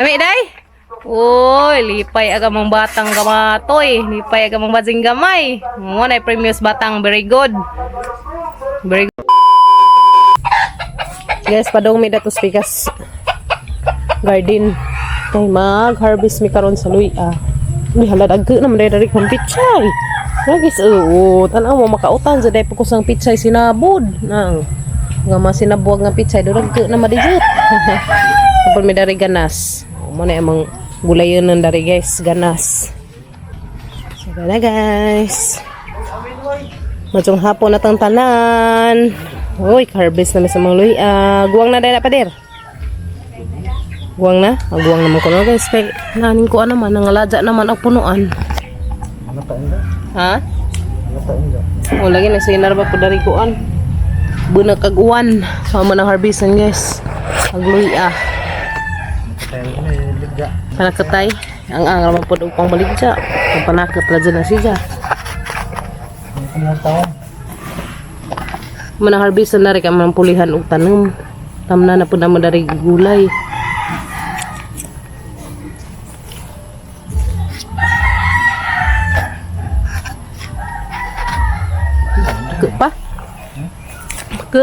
Lami day? Uy, lipay aga mong batang gamatoy. Lipay aga mong basing gamay. Mo na premius batang, very good. Very good. Guys, padong mi datos pikas garden. Kay mag-harvest mi karon sa luya. Uy, hala, dagko naman day dari kong pichay. Guys, oo, tan-aw mo makautan sa day pagkusang pichay sinabod. Nang nga mga sinabuag nga pichay do dagko na madijot. Kapag may dari ganas. O, mo na amang gulayon ng dari, guys, ganas. So, na guys. Madyong hapon na tang tanan. Uy, harvest na mi sa mga luya. Guwang na dahil na pader. Guwang na? Ah, guwang naman ko na, guys. Kay naning ko naman, nangaladya naman ang punuan. Ano pa inda? Ha? Ano pa inda? O, lagi na sinar ba po dari kuan? Bunag kag uwan. So, mo nang harvestan, guys. Agluya. Tayo na ligya. Panakatay. Ang raman po upang baligya. Ang panakot la dyan na siya. Ang taon. Manang harvestan na rin ka manang pulihan og tanom. Tamna na po naman dari gulay. Ke pa? Ke.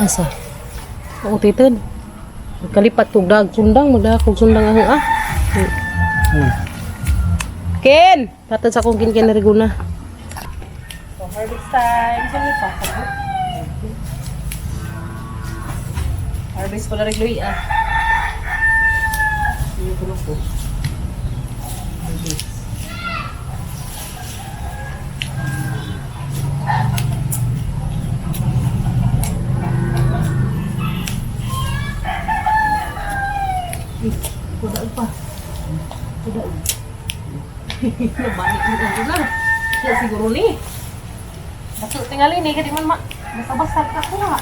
Asa? Oo, titin. Kalipat kog dag sundang, magdahag kog sundang ang ah. Ken! Patad sa akong kin ken na riguna. So, harvest time. Saan pa? Harvest pala rin ah. Ano ko ko? Harvest. Eh, kuda pa. Kuda. Nabalik mo ang ulan. Kaya siguro ni. Bato tingali ni kadi man ma basta-basta ka kuha.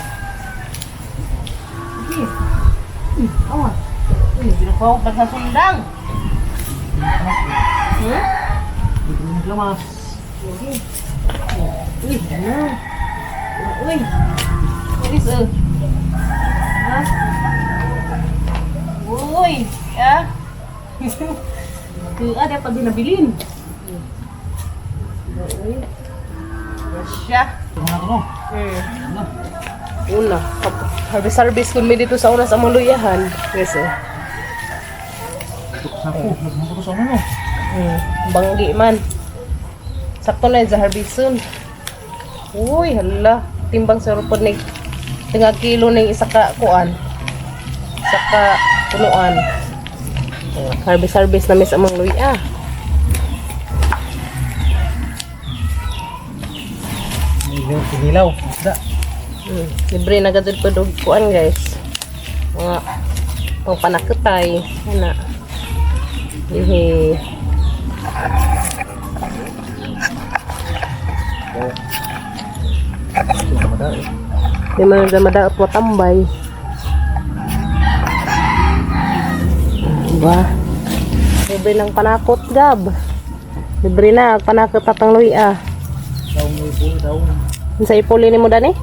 Sige. Awa. Uy, ginakuha ko sa sundang. Lamas. Sige. Uy, ano? Uy. What is it? Ha? Uy, ya. Kaya dapat dinabilin. Uy. Siya. Ano ko no? Hmm. Una, harvest harvest kun mi dito sa una sa among luyahan. Yes, oh. Sa ko, nagmuto sa ano no. Banggi man. Sakto na yun sa harveston. Uy, hala. Timbang sa rupod ni tinga kilo ning isa ka kuan. Isa ka punuan. Oh, harvest harvest na mi sa among luya. Nilaw, nilaw. Isda. Libre na gadud po og kuan, guys. Mga pangpanakutay. Ana. Hehe. Oh. Ito madai. Di man na madaot wa tambay. Diba? Libre ng panakot, Gab. Libre na, panakot atang luya. Taong ipo, taong Sa ipuli ni mo dani?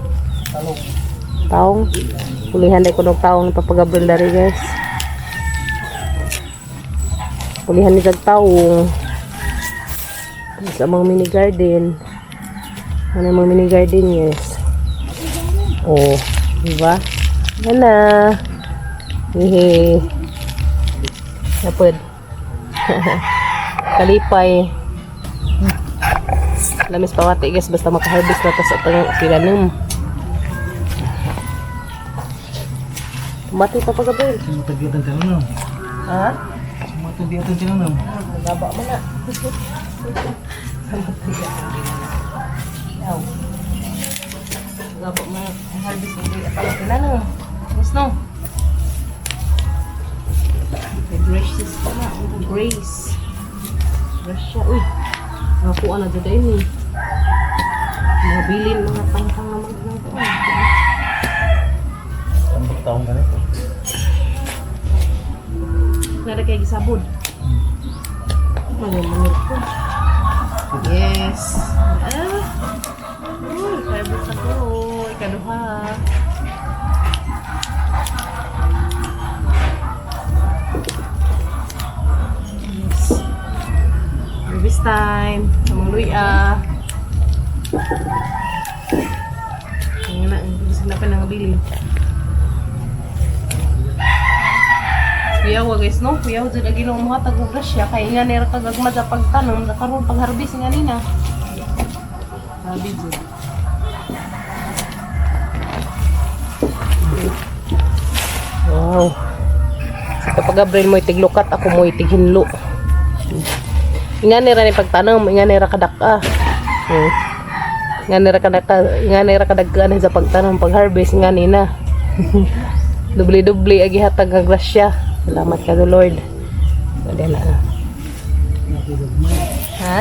talong. Taong. Pulihan na ko ng taong ni Papa Gabriel dari, guys. Pulihan ni kag taong. Sa mga mini garden. Ano yung mga mini garden, guys? Oh, di ba? Yan na. Hehe. Napod. Kalipay. Lamis pawati, guys, basta makaharvest na ta sa atong tilanom. Mati pa pagabi. Matagitan tinanong. Ha? Matagitan tinanong. Gaba mo na. Yaw. Gaba mo na. Ang harvest ng at ang tilanom. Gusto? May grace pa na. Ang grace. Grace siya. Uy. Nakakuha na dyan eh. Mga bilin, mga tangtang naman ng kuan. Tambak taong ganito. Nara kay gisabod. Ano ko. Yes. Ah. Uy, harvest ako. Ikaduha. time. Amang luya. Ang na, gusto na pa nang bili. Kuya wa guys no, kuya wa jud agi nang muhatag og grasya kay nga nira kagagma sa pagtanom sa karon pag-harvest nga nina. Grabe jud. Wow. Sa kapag Gabriel mo itiglukat, ako mo itighinlo. Nga nira ni pagtanom, nga nira kadaka. Nga nira kadaka, nga nira kadagkaan sa pagtanom, pag-harvest, nga nina. Dubli-dubli agi hatag nga grasya. Salamat ka Lord. Wala na. Ha?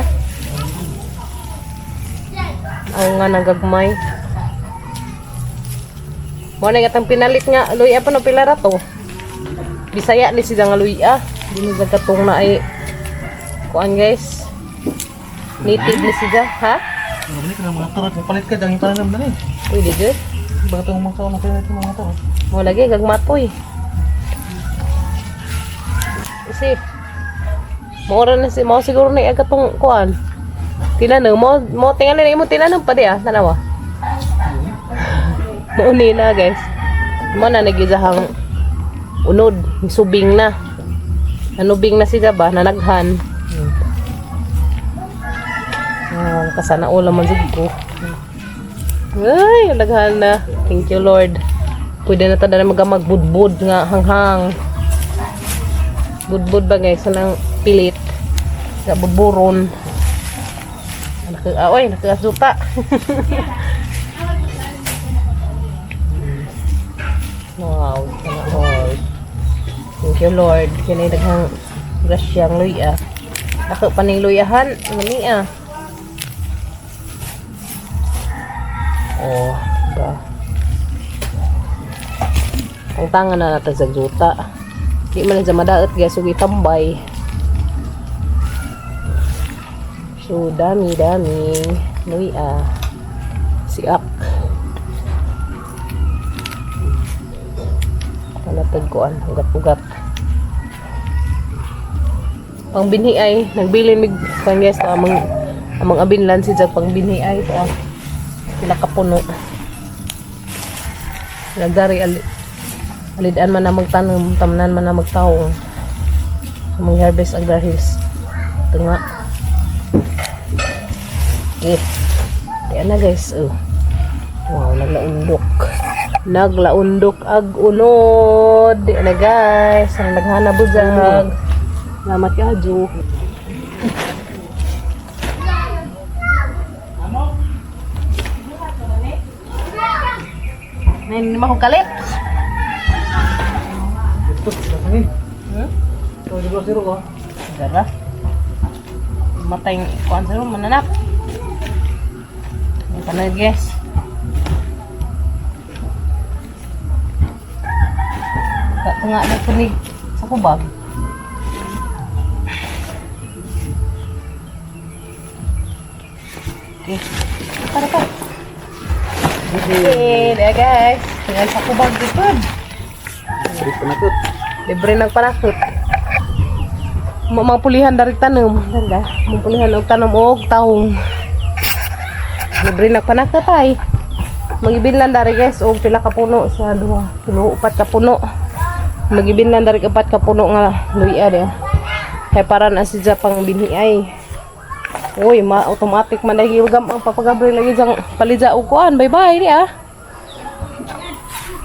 Ako nga nagagmay. Mo na gatang pinalit nga luya pa no pila ra to. Bisaya ni sila nga luya. Di ni sa katong na ay kuan guys. Native ni sila, ha? Ano ka ng mga turot? Palit ka, dahil parang naman eh. Pwede jud. Bakit ang mga tao na kayo mga tao? Mo lagi gagmatoy. Kasi mo na si mo siguro na katong kuan. Tinanong mo mo tingali na imo tinanong pa di ah tanawa. Mo ni na guys. Mo na nagizahang unod, subing na. Nanubing na sila ba nanaghan. Ah, kasana ulam man jud ko. Ay, naghan na. Thank you Lord. Pwede na tada na magamagbudbud nga hanghang. Budbud ba guys, anang pilit. Nga budburon. Naka, ah, oy, nakasuta. Wow, sana all. Thank you Lord. Kini daghang grasyang luya. Dako pa ning luyahan, ngani ah. Oh, ba. Ang tanga na natin sa juta. Di man sa madaot guys, ug itambay. So dami dami luya. Siak. Panatag kuan, ugat-ugat. Pangbinhi ay nagbilin mig kuan guys to amang amang abinlan si Jag pangbinhi ay to. Ah. Pila ka puno. Nagdari ali, alidan man na magtanom, tamnan man na magtawong. Amang harvest ang dahils. Ito nga. Okay. Ayan na guys. Oh. Wow, naglaundok. Naglaundok ag unod. Di na guys. Ang naghana bujag. Salamat ka, Ju. Ngayon naman akong kalit. Ito, sila Hmm? Ito, di ba zero ko? Gara. Matay yung kuan sa room, mananak. Ang panag guys. Nga na kunig sa kubag. Okay. Para pa. Okay, there guys. Tingnan sa kubag dito. Libre panakot. Libre nagpanakot. Mga pulihan dari tanom. Ganda. Mga pulihan og tanom og taong. Libre nagpanakot ay. Magibinlan dari guys og pila ka puno sa duha, tulo, upat ka puno. Magibinlan dari upat ka puno nga luya dia. Kay para na siya pang binhi ay. Uy, ma automatic man lagi gam ang papagabriel lagi jang palidya og kuan. Bye bye di ah.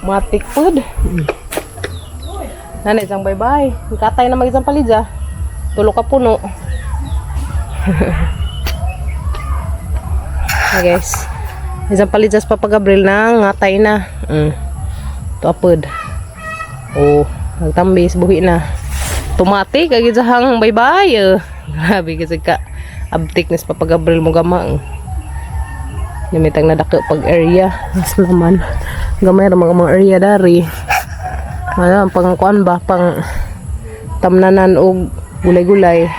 Matik pud. Nanay isang bye-bye. Katay na mag-isang palidya. Tulo ka puno. Hi guys. Isang palidya sa Papa Gabriel na ngatay na. Tuapod. Oh, nagtambis buhi na. Tumati kag hang bye-bye. Eh. Grabe kasi ka abtik ni sa Papa Gabriel mo gama. Eh. Namitang nadako pag area. Mas naman. Gamay ra mga mga area dari. Ano, pang kuan ba, pang tamnanan og gulay-gulay.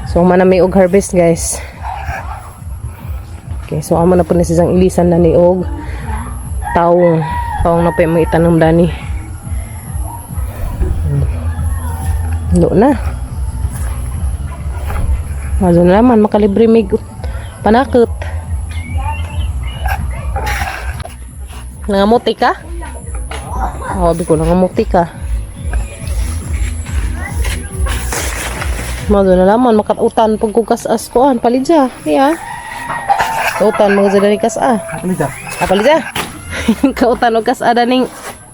So man may og harvest guys. Okay, so amo na po ni siyang ilisan na ni og taong. Taong na po yung mga itanom dani. Lo na. Mazo na naman, makalibre mig panakot. Nangamuti ka? Oh, abi ko nangamuti ka. Mazo na naman, makautan pagkukas-as ko an palidya. Iya. Kautan mga dyan ni kas-a. Ano ito? Ah, palidya. Kautan og kas-a daning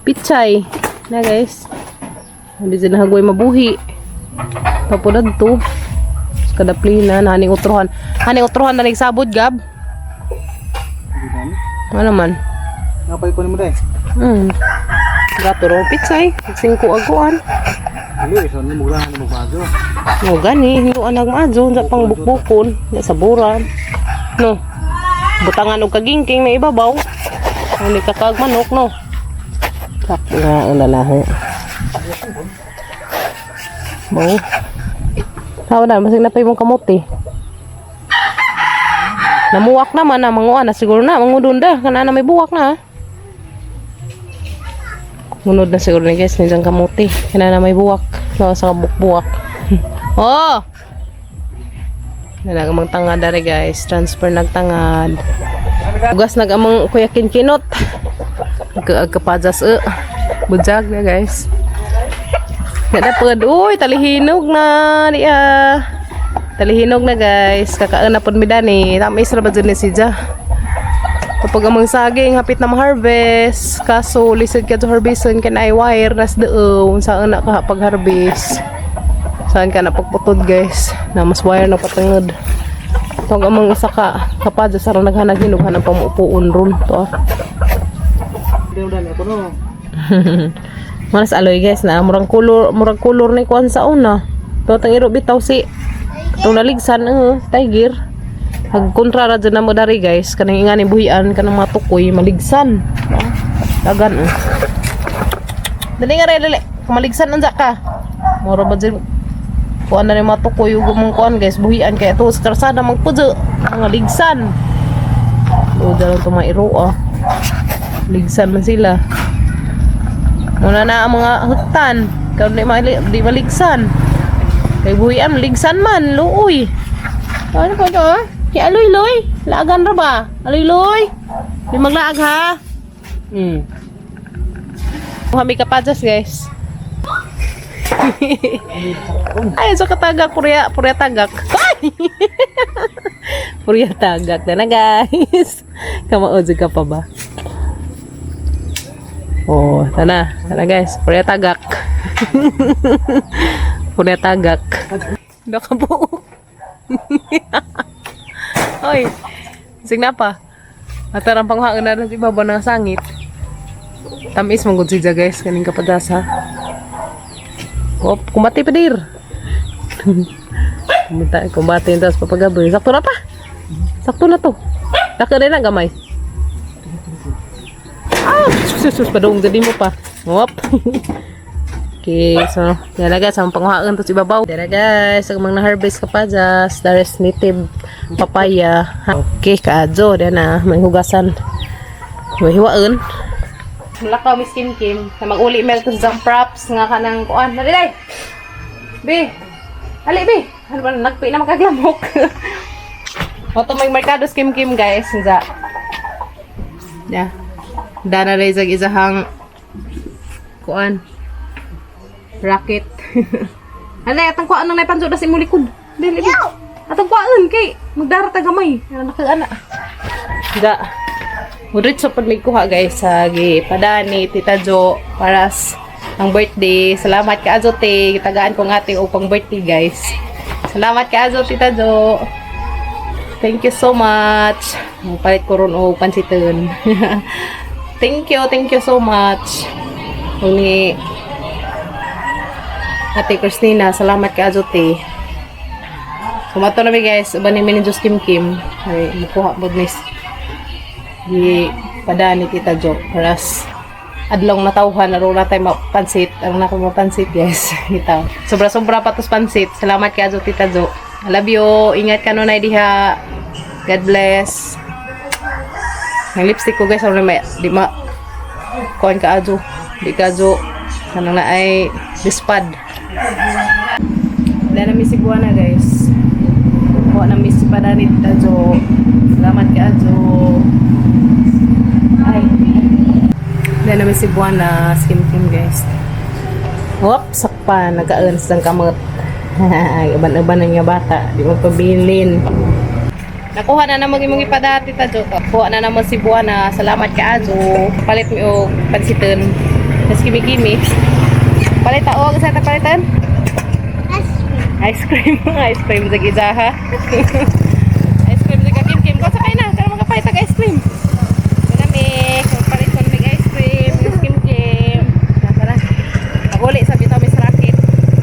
pichay. Na guys. Hindi dyan nahagway mabuhi. Tapodad to. Sa kadaplina, na haning utrohan. Haning utrohan na nagsabod, Gab. Ano man? Napay ko ni mo dai. Gato raw pichay. Singko aguan. Dili, so ni mura na magbago. No, gani. Hinuan ang maadyo. Unsa pang bukbukon. Na saburan. No. Butangan og kagingking na ibabaw. Ang kakag manok, no. Kak nga ang lalaho. Mo. Tawa na, masig na pa imong kamote. Namuwak naman na, manguan na siguro na, mangudon da, kana na may buwak na. Ah. Ngunod na siguro ni guys, nidyan kamote. Kana na may buwak. No, sa bukbuwak. Oh! Nalagamang tangad dari guys. Transfer nagtangad. Ugas nagamang kuya kinkinot. Kapajas eh. Bujag na guys. Nadapod. Uy, talihinog na. Diya. Talihinog na guys. Kakaan na pod mi dani. Tamis ra ba dyan ni siya? Kapag amang saging, hapit na ma-harvest. Kaso, lisod ka to harveston, kan ay wire, nas doon. Saan na ka pag-harvest? Saan ka na pagputod guys? Na mas wire na patungod. Tong amang isa ka, kapadya sa naghanag hinog hanang pamupuon ron. To ah. Hindi mo dai ako no. Manas aloy guys na murang kulor ni kuan sa una. To tang iro bitaw si itong naligsan eh, tiger. Pag kontra ra dyan na mo dari guys, kanang ingani buhian kanang mga tukoy maligsan. Dagan eh. Dali nga re dali. Maligsan unsa ka. Mura ba dyan kuan na rin mga tukoy ug mong kuan guys, buhian kaya to sa karsada magpudyo mga ligsan. O dalang to mga iro ah. Ligsan man sila. Muna na ang mga huktan. Karon di, mali, di maligsan. Kay buhian, maligsan man. Luoy. Ano pa to? Kay aloy loy. Laagan ra ba? Aloy loy. Di maglaag ha. Kami kapajas guys. Ay, so katagak purya, purya tagak. Ay! Purya tagak na na guys. Kamaod ka pa ba? Oh, tana, tana guys, purya tagak. Purya tagak. Nakabuo. Oy, signa pa. Atarang panghaon na rin sa ibabaw ng sangit. Tamis mong gud siya guys, kaning kapadasa. Op, kumbate pa dir. Kumbate, kumbate yung tapos papagabi. Sakto na pa. Sakto na to. Laki na lang gamay. Ah, sus, sus, padung jadi mo pa. Op. Okay, so, dala guys, ang panghaon to sa ibabaw. Dala guys, ang mga na-harvest ka pa just, there is native papaya. Okay, kaadyo, dala na, may hugasan. May hiwaon. Mulakaw, Miss Kim Kim. Na mag-uli mel to sa props nga kanang kuan. Dali day. Be. Ali be. Ano ba nagpi na makaglamok. Oto may merkado Kim Kim guys. Nza. Ya. Dana ray sa isahang kuan. Racket. Alay, atang kuan nang naipanso na sa imong likod. Dili be. Atang kuan kay magdara ta gamay. Ano nakaana. Ga. Diretso pud may kuha guys sa gipadani Tita Jo para ang birthday. Salamat ka Azo te. Gitagaan ko ng ating upang birthday guys. Salamat ka Azo Tita Jo. Thank you so much. Palit ko ron og pansiton. Thank you so much. Ug ni Ate Christina, salamat ka Azo te. So mato na mi guys, uban ni mi ni Diyos Kim Kim. Ay, mukuha pod ni gi pada ni Tita Jo paras adlong natawhan aron na tayo mapansit aron na ako mapansit guys. Itaw sobra sobra pa tos pansit. Salamat kay Azo Tita Jo. I love you. Ingat ka nunay diha. God bless. Ang lipstick ko guys aron may di ma kuan ka Azo di ka Azo kanang na ay dispad. Dala mi si Buwana guys. Kuha na miss pa na ni Tita Jo. Salamat ka, Jo. Ay. Dahil namin si Buwana, skim kim, guys. Whoop, sakpa, nag-earns ng kamot. Uban-uban na nga bata, di mo pabilin. Nakuha na naman imong ipada, Tita Jo. Kuha na naman si Buwana. Salamat ka, Jo. Palit mi og pansiton. Mas kimi-kimi. Palit ta og sa ta palitan? Ice cream. Ice cream sa gizaha. Ice cream sa Kim Kim. Ko sakay na, karon makapalit og ice cream. Kanami, palit ko mig ice cream, Kim Kim. Tara. Paguli sa bitaw mi sa racket.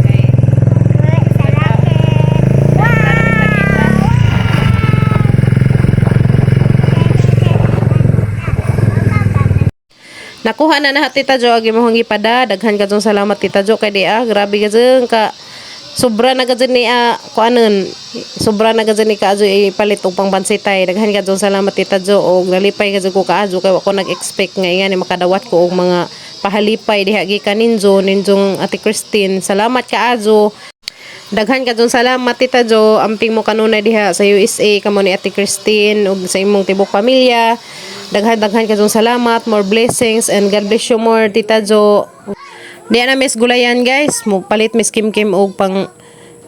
Okay. Sa racket. Nakuha na na Tita Jo ang imong gipada. Daghan ka jud salamat, Tita Jo, kay di ah, grabe ka jud ka sobra na ka jud ni ah, kuanon. Sobra na ka jud ni kaadyo ipalit og pangpansitay. Daghan ka jud salamat, Tita Jo, og nalipay ka jud ko kaadyo kay wa ko nag-expect nga ingani makadawat ko og mga pahalipay diha gikan ninjo ninjong Ate Christine. Salamat kaadyo. Daghan ka dun salamat, Tita Jo. Amping mo kanunay diha sa USA kamo ni Ate Christine ug sa imong tibok pamilya. Daghan daghan ka dun salamat, more blessings and God bless you more, Tita Jo. Di na miss gulayan, guys. Mo palit miss Kim Kim og pang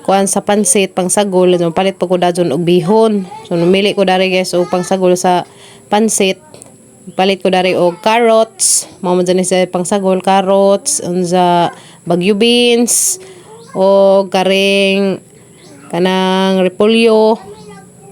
kuan sa pansit, pang sagol. So, palit pa ko dajon og bihon. So namili ko dari, guys, og pang sagol sa pansit. Palit ko dari og carrots. Mao man dyan sa pangsagol, carrots, unsa bagyo beans, o karing kanang repolyo.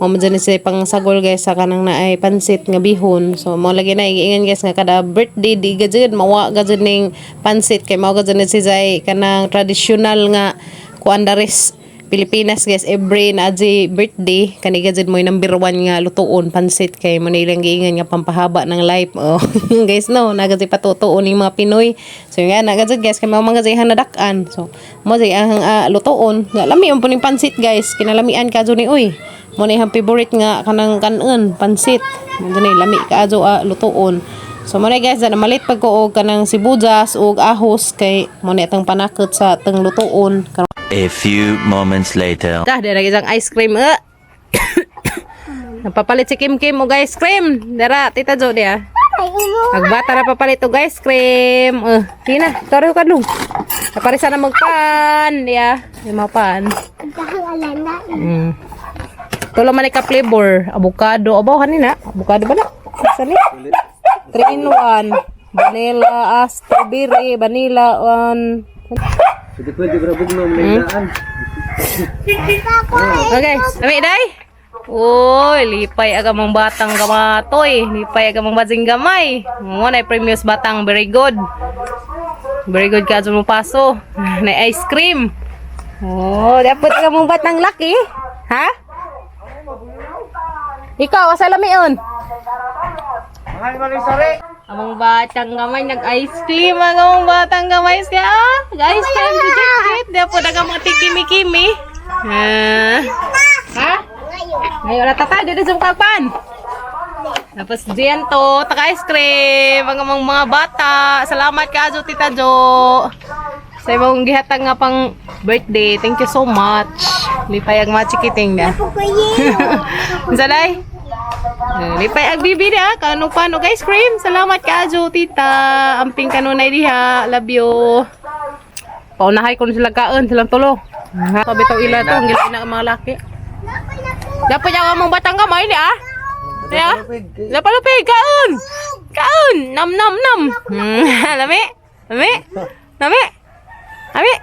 Mao man dyan sa pangsagol, guys, sa kanang naay pansit nga bihon. So mao lagi na giingon, guys, nga kada birthday di gajud mawa gajud ning pansit kay mao gajud ni si Zay kanang tradisyonal nga kuan daris Pilipinas, guys. Every na adji birthday kani gajud mo number one nga lutuon, pansit, kay mo na ilang giingon nga pampahaba ng life, oh guys, no nagajud patutuon ning mga Pinoy. So yun nga nagajud, guys, kay mao man gajud ang nadak-an, so mo jud ang lutuon nga lami man po ning pansit, guys. Kinalamian ka ni uy, mo na iyang favorite nga kanang kanon pansit mo ni lami kaadyo lutuon. So mo na, guys, na malit pag ko og kanang sibuyas ug ahos kay mo na itang panakot sa tang lutuon. A few moments later. Dah, dara isang ice cream. Eh. Napapalit si Kim Kim og ice cream. Dara, Tita Jo dia. Ay, ulo. Nagbata na papalit og ice cream. Eh, tina, taro ka dong. Naparisa na magpan, dia. Di mapan. Dahil alana. Tulo man ka flavor, avocado, abaw kanina. Avocado ba na? Sali. 3 in 1. Vanilla, strawberry, vanilla on. Pwede pwede bro bugno mo daan. Okay, ami day. Uy, lipay aga mong batang gamatoy. Lipay aga mong basing gamay. Mo na premius batang, very good. Very good ka mo paso. Na ice cream. Oh, dapat ka mong batang laki. Ha? Ikaw, asa lamion? Among batang gamay nag-ice cream. Ang among batang gamay siya. Nag-ice cream si Jit. Dapat aga mga kimi-kimi. Ha? Ha? Ngayon na tata, dito sa mukha. Tapos diyan to, taka ice cream, ang among mga bata. Salamat ka, Jo, Tita Jo. Sa imong gihatag nga pang birthday. Thank you so much. Lipay ang mga chikiting na. Pukuyin. Unsa? Eh, lipay ang bibi na, kano pa no ice cream. Salamat ka, Jo, Tita. Amping kanunay diha. Love you. Paunahay ko na sila kaon, silang tulo. Sabi to ila to, ang gilay na ang mga laki. Dapat yawa mong batang gamay ni ah. Ya? Lapalupig, kaon! Kaon! Nam nam nam. Lami? Lami? Lami? Lami?